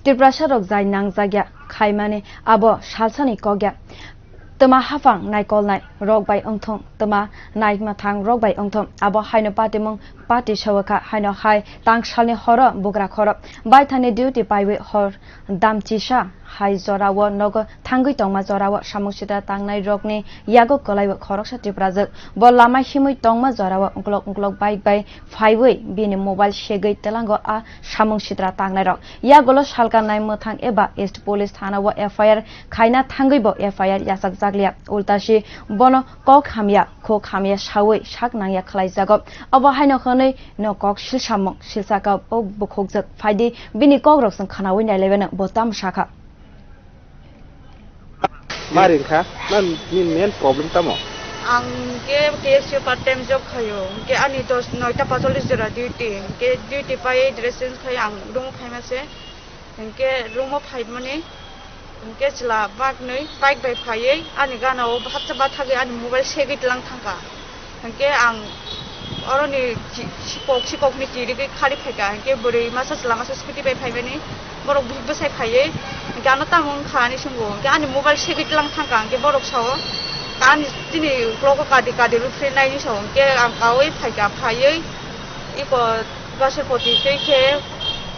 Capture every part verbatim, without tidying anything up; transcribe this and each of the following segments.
Tiprasa rok jai nangjak ya khaimani abo salsani kok ya. Twma haphang naikolnai rok bai wngthung, twma naima thang rok bai wngthung, abo haino patimung pati sawakha, haino hai tangsalni horo bugra khoro baithani duty paiwi hor damchisa hai jorao nogo thangwi tongma jorao samung sitra tangnai rokni yago kwlaiwi khoroksa Tiprajwk. Bo lama himwi tongma jorao uklok uklok bike bai phaiwi bini mobile segwi twlango a samung sitra tangnairok. Yagulo salka nai mwthang eba East Police Thana o F I R khaina thangwi bo F I R yachakjakliya. Ulta si bono kok hamya, khuk hamya sawi sak nangya khlaijago. Obo haino hwnwi no kok silsamung silsaka o bukhukjak phaidi bini kokrok chwng khwnawi nailaibano bo tamo sakha. Mari wngkha? Na nini main problem tamo? Ang ke K F C o part time job khaio. Hingke ani dos, noita pacholis jora duty. Hingke duty pai dress change khai ang room o phaima se. Hingke room o phaimani. Hingke chwla baknwi bike bai phaiwi ani gana o hapsa bathagwi ani mobile segwi tlang thangkha. Hingke ang oroni chi-, sikok, sikokni chirigwi khari phaikha, hingke bwrwi masa chwla masa scooty bai phaimani, borok bihik bwsai phaiwi, hingke ano tamo wngkha hinwi swngo, hingke ani mobile segwi tlang thangkha, hingke borok sao, ani chini uklogo kadi kadi rw phirnai hinwi sao, hingke ang kaui phaikha, phaiwi iko Gashirpoti tei khe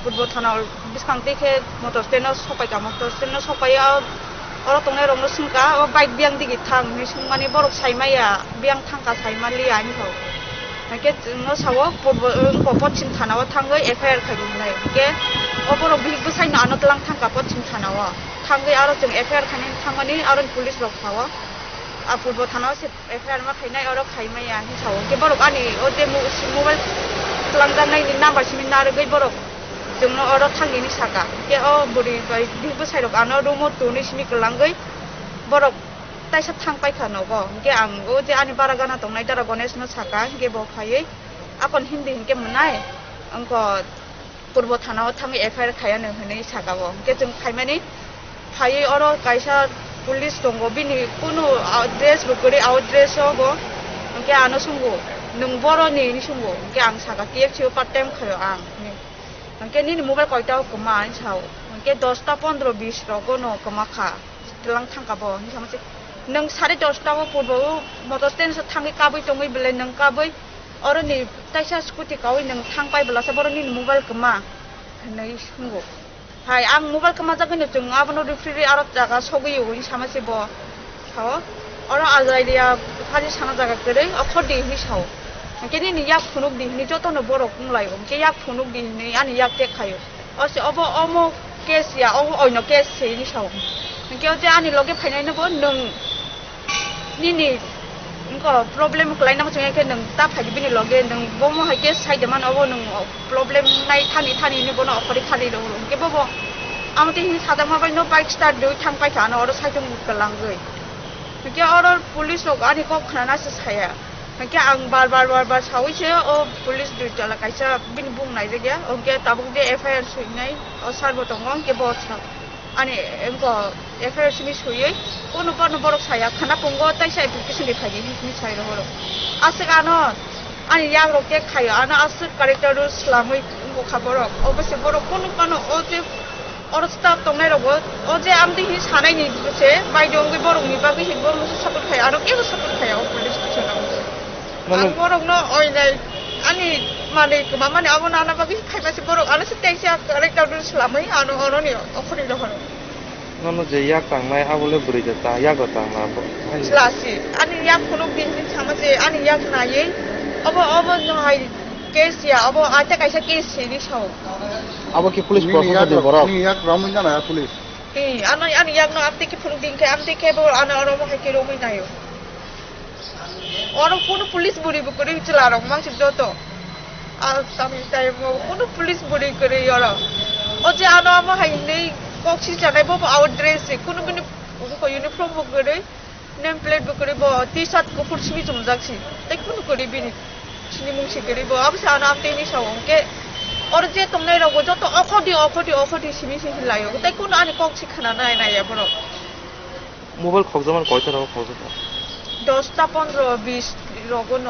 Purbo Thana bwskang tei khe motor stand o sopaikha, motor stand o sopaiya oro tongnai rok no swngkha, o bike biyang digi thang hinwi swngmani borok sai maya, biyang thangkha sai manliya hinwi sao. Hingke chwngno sao purbo, wngkha poschim thana o thangwi F I R khaidi hinwi. Hingke o borok bihik bwsai no ano tlang thangkha poschim thana o. Thangwi aro chwng F I R khainani thangmani aro police rok sao. A purbo thana o se F I R ma khainai oro khai maya hinwi sao. Hingke borok ani o je mo-, mobile twlangjaknai ni number simi narwgwi borok chwngno oro thangdi hinwi saka. Hingke o bwrwi bai bihik bwsai rok ano room o tonwi simi kwlangwi borok taisa thang paikha nogo. Hingke ang o je ani bara gana tongnai dara Ganesh no saka, hingke bo phaiwi akon Hindi hingke mwnai, wngkha Purbo Thana o thangwi F I R khaiya no hinwi saka bo. Hingke chwng phaimani phaiwi oro kaisa police tongo, bini kunu, ah, dress bo kwrwi, out dress o bo. Hingke ano swngo, "Nwng boroni?" hinwi swngo. Hingke ang saka, "K F C o part time khaio ang," hinwi. Hingke, "Nini mobile koita o kwma?" hinwi sao. Hingke, "Dosta pondro bis rogo no kwma kha, twlang thangkha bo," hinwi sama se. "Nwng sare dosta o purbo o motor stand o thangwi kabwi tongwi belai nwng kabwi oroni taisa scooty kaui nwng thang pai belasa boroni nini mobile kwma?" hinwi swngo. Hai, ang mobile kwmajak hinwi chwng abono referee aro jaga sogwi o hinwi sama se bo. Sao, oro Azailia phari sana jaga kwrwi, okhor di hinwi sao. Hingke nini yak phunuk di hinwi jotono borok wng lai o. Hingke yak phunuk di hinwi ani yak tek khaio. O se obo omo case ya, obo oino case se hinwi sao. Hingke o je ani loge phainai no bo nwng nini wngkha problem kwlai nang chwng khe nwng ta phai di bini loge, nwng bomo hai khe sai de mano, obo nwng problem nai thani thani hinwi bono okhorwi khali rw hwnkhe bobo amo twi hinwi sajakma bai no bike start rwui thang paikha ano oro saitung kwlangwi. Hwnkhe oro police rok ani kok khnana se saya. Hwnkhe ang bar bar bar bar saui se o police dui tala kaisa bini bung naijakya, hwnkhe tabuk je F I R swinai o sir bo tongo, hwnkhe bo sa. Ani wngkha F I R simi swiwi, kunu bono borok saya khana pungo, taisa application ri phaidi hinwi sai rohoro. Aswk ano ani yak rok khe khaio, ano aswk character rw swlamwi wngkha borok. Obo se borok kunu phano o je oro staff tongnai rogo o je amtwi hinwi sanai ni se baide wngwi borok ni bagwi hinwi borok no support khai, ano kebo support khai o police station o. Manu- Ang borokno oinai ani manwi kwmamani abo nana bagwi khaimase borok ano se teisa character rw swlamwi ano oroni okhorni rohoro. Nono je yak tangnai abo le bwrwi da ta yago tangna bo. Chwla si ani yak phunuk di hinwi sama je ani yak naiwi obo obo no hai case ya obo aita kaisa case se di sao. Abo ki police nini proshashan yak ni rok, borok? Nini yak romwi jana ya police. Ee, ano ani yak no amtwi khe phunuk di hinkhe amtwi khe bo ano oro bo hai khe romwi naio. Oro kunu police bwrwi bo kwrwi chwla rok mansuk joto. Ah, tamni time o kunu police bwrwi kwrwi oro. O je ano amo hai hinwi kok si chanai bo, bo out dress se kunu bini uniform bo kwrwi, name plate bo kwrwi, bo T-shirt kuphur simi chumjak si. Tei kunu kwrwi bini sinimung si kwrwi bo. Abo se ano amtwi hinwi sao hwnkhe oro je tongnai rok bo joto okhordi, okhordi, okhordi simi si hinlai o. Tei kunu ani kok si khna nai nai ya borok. Mobile khokjakmani koita rogo khokjakha? Dosta pondro bis rogo no.